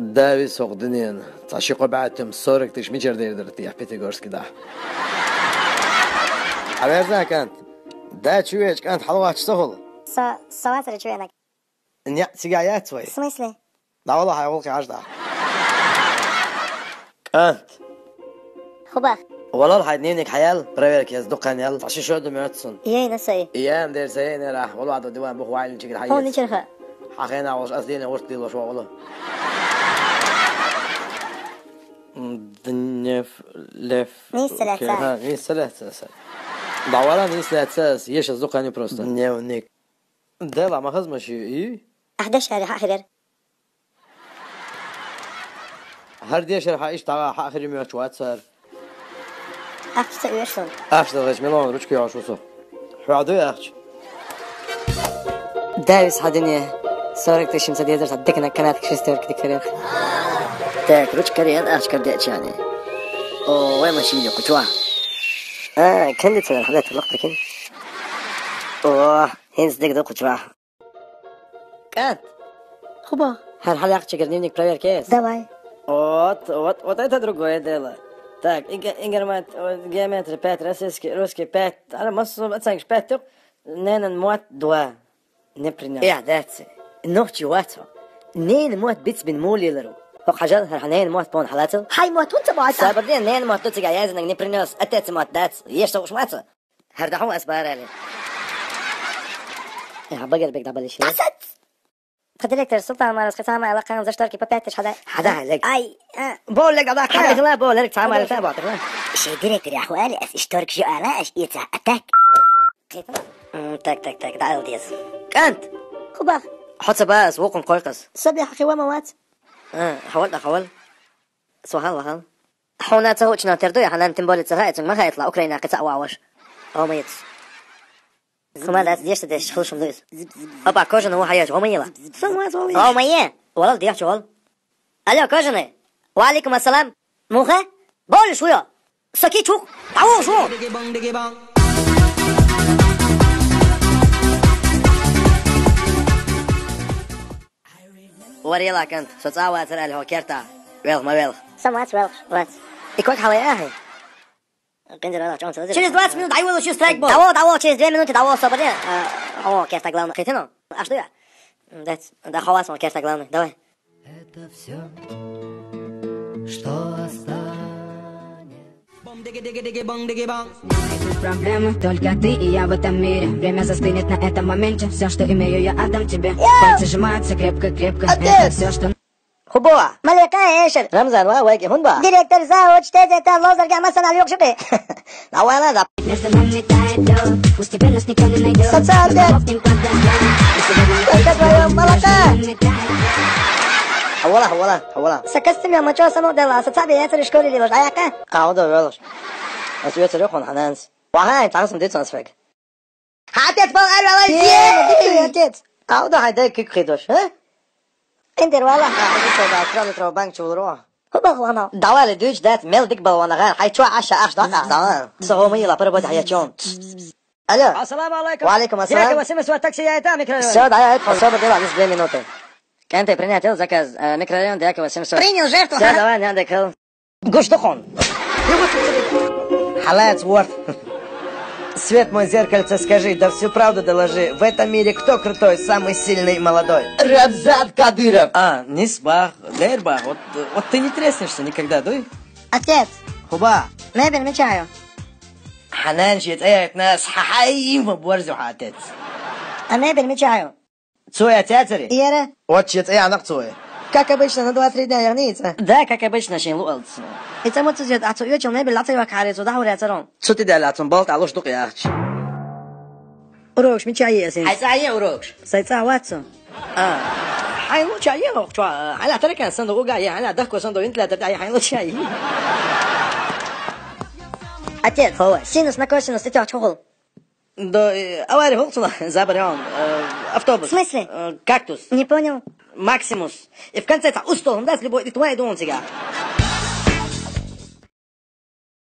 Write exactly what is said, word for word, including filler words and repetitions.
Да виса хӀокху дуьненан цхьа ши-кхо бӀе тӀеман сорок тысяч мичара дер дара те, Пятигорске дахьа? Хьан верза, кӀант? Да чу веача кӀант хьалагӀоттуш ца хуьлу? Со, со вацара чу веанарг. Неа, цигахь яц вай? В смысле? ДӀавала хьайн гӀуллакхе хьажа дӀа. КӀант. ХӀун боху? Валал, хьайн дневник хьаяьлла, проверка еза дукха хан яьлла. Цхьа ши шо ду моьтту суна. Яйна со и? Яйна дера сан яйнера ахь. Вала вада диван бух вайна чигара хьан хӀун еза? Ничара хаьа? Хьан хенахь волуш ас дийна гӀурт лелош вогӀу. Днев, лев. Нийса лаьцна. Ха, нийса лаьцна аса. ДӀавала нийса лаьцна аса, еш аса дукха хан ю просто. Дневник. Дела ма хаза ма ши, и? Ахь дешаре хьан хир яра? ХӀара дешар хьан иштта хьан хир моьттуш вац цара. Ахча ца оьшу суна. Ахча ца оьшу, миллион ручка йогӀуш ву со. Хьоьгахь дуй ахча? Да виса хьан дуьне. Сорок тысяч ца дезара сан дикана канатка шестерка дикарера. Так, ручка карийна, ахча карадеача. О, вай машина кху чохь. А, кондиционер хьалетта лакхтакин. О, хӀинца дика ду кху чохь. КӀант. ХӀун боху? ХӀара хьалаяккхичигара дневник проверка еза? Давай. Вот, вот, вот это другое дело. Так, инг-, ингармат, вот, геометрия пять, российский, русский пять. Ара, массо оценкаш пять ю. Ненан мотт два. Не принёс. Э, дац. Нохчи вац хьо. Ненан мотт бицбина муха лелар ву? ХӀокху хьажал, хӀара хьан ненан мотт боху хьалацал? Хьайн мотт хӀунца боху? Сабар де, ненан мотт ду цигахь яздинарг не принёс. Отец мотт дац. Еш со уьш маца? ХӀара дахьа ас бара аьлла. Э, хьан багара бега дӀабалиш. Асац! Тхан директор Султан Марас кхин цхьа ма аьлла, кхана за шторки по пять тысяч хьадай. Хьадай, лег. Ай, а. Бо, лег, а, хьадай, хила, бо, лег, цхьа ма аьлла, бо, тахана. Шен директор яху аьлла, ас шторки жо аьлла, аш ица атак. Кхета? М, так, так, так, да, аьлла деза. КӀант! ХӀун боху? Хьо ца баьс, вукхун кхойкхас. Со бехьа хи ва ма вац. А, хьавал, да, хьавал. Со хьал, вахал. Хьуна ца хуучунах тера дуй, хьан нанна тем более ца хаьа, цуьнга ма хаийтала, Украинахь кхин цхьаъ ваьӀаш. ХӀома яц. Хьума дац дешта деш, хӀума ду иза. Опа, кожаный ву хьан еш, хӀома ела. ХӀома е. Валал, дехча вал. Алло, кожаный. Ва алейкум ассалам. Муха? Болуш ву йо. Со кийча ву. ДӀаволуш ву. Варелахь, кӀант, со цӀа вацара аьлла хьо кертахь. Велха, ма велха. Со вац, велхаш, вац. И ког хьалаяхьа? Къинзар валахь, чӀогӀа ца вазира. Через двадцать минут дӀайолуш ю страйк бу. ДӀаво, дӀаво, через две минуты дӀаво, собаре. А, о, кертахь главный. Кхетино? Аш дуя? Дац, да, хьо вац ма кертахь главный. Давай. Это всё, что останется. Тут проблемы, только ты и я в этом мире. Время застынет на этом моменте. Всё, что имею, я отдам тебе. Пальцы сжимаются крепко-крепко. Это всё, что... ХӀун бу? Малика эшер. Рамзан ва вайги хӀун бу? Директор за очтезе та лозарга масана лёкшуки. Давай, ладно. Между нами тает лёд. Пусть теперь нас никто не найдёт. Социал, да. Только твоё молоко. Хьавала, хьавала, хьавала. Са костюм я мачо само дела, са цаби я цари школе лилаш, а яка? Кауда велаш. Ас вецари хон хананс. Вахай, тагсам дицан сфег. Хьан отец бал арвалай? Е, ма дикли отец. Кауда хай дай кик хидош, а? Эндер вала. А, хьан со да, трёх литров банк чулро. ХӀун боху ванал? Давай, дуьйцу дац, мел дика бала вана гӀар, хьайн чохь Ӏаш, Ӏаш дакъа. Давай. Со хӀума йила, пара боди хьаячун. Алло. Ассаламу алейкум. Ва алейкум ассалам. Директор Васимов, вот такси яйта микрорайон. Всё, да, я это особо дело, здесь две минуты. КӀанте принять заказ, э, микрорайон Дьякова семьсот. Принял жертву, ага. Всё, давай, не надо, кал. Гуш дукъун. Хьалац, вот. Свет мой, зеркальце, скажи, да всю правду доложи. В этом мире кто крутой, самый сильный, молодой? Рамзан Кадыров. А, нисбах, дербах. Вот, вот ты не треснешься никогда, дуй? Отец. ХӀун бу? Мебель мичахь ю? Хьанан шен цӀе яйтина, схьахьайма борзу хьан отец. А мебель мичахь ю? Цо я цецари? Яра. Вот шен цӀе яхьанакх цо я. Как обычно, на двадцать три дня яхьаний цӀе? Да, как обычно, шен луъалц. И цӀе муца зет, а цо оьчал мебель лаца йохка хьаре, цо дахьур яцарон. Цу ти даьлла цун балта луш дукъ яхча. Урокаш мича а еасин? Хьай цӀа е урокаш? Сай цӀа вац со. А. Хьайн луча е хӀокху чохь, хьайна таракан санна уга е, хьайна дахко санна вентилятор тӀе е, хьайн луча е. Отец, ховай. Синус на косинус тӀетоьхча хӀун хуьлу? До, э, авария хӀокху цунах, забар он, э, автобус. В смысле? Э, кактус. Не понял. Максимус. И в конце цхьа устол хӀума дац, любой итт вай дуун цигахь.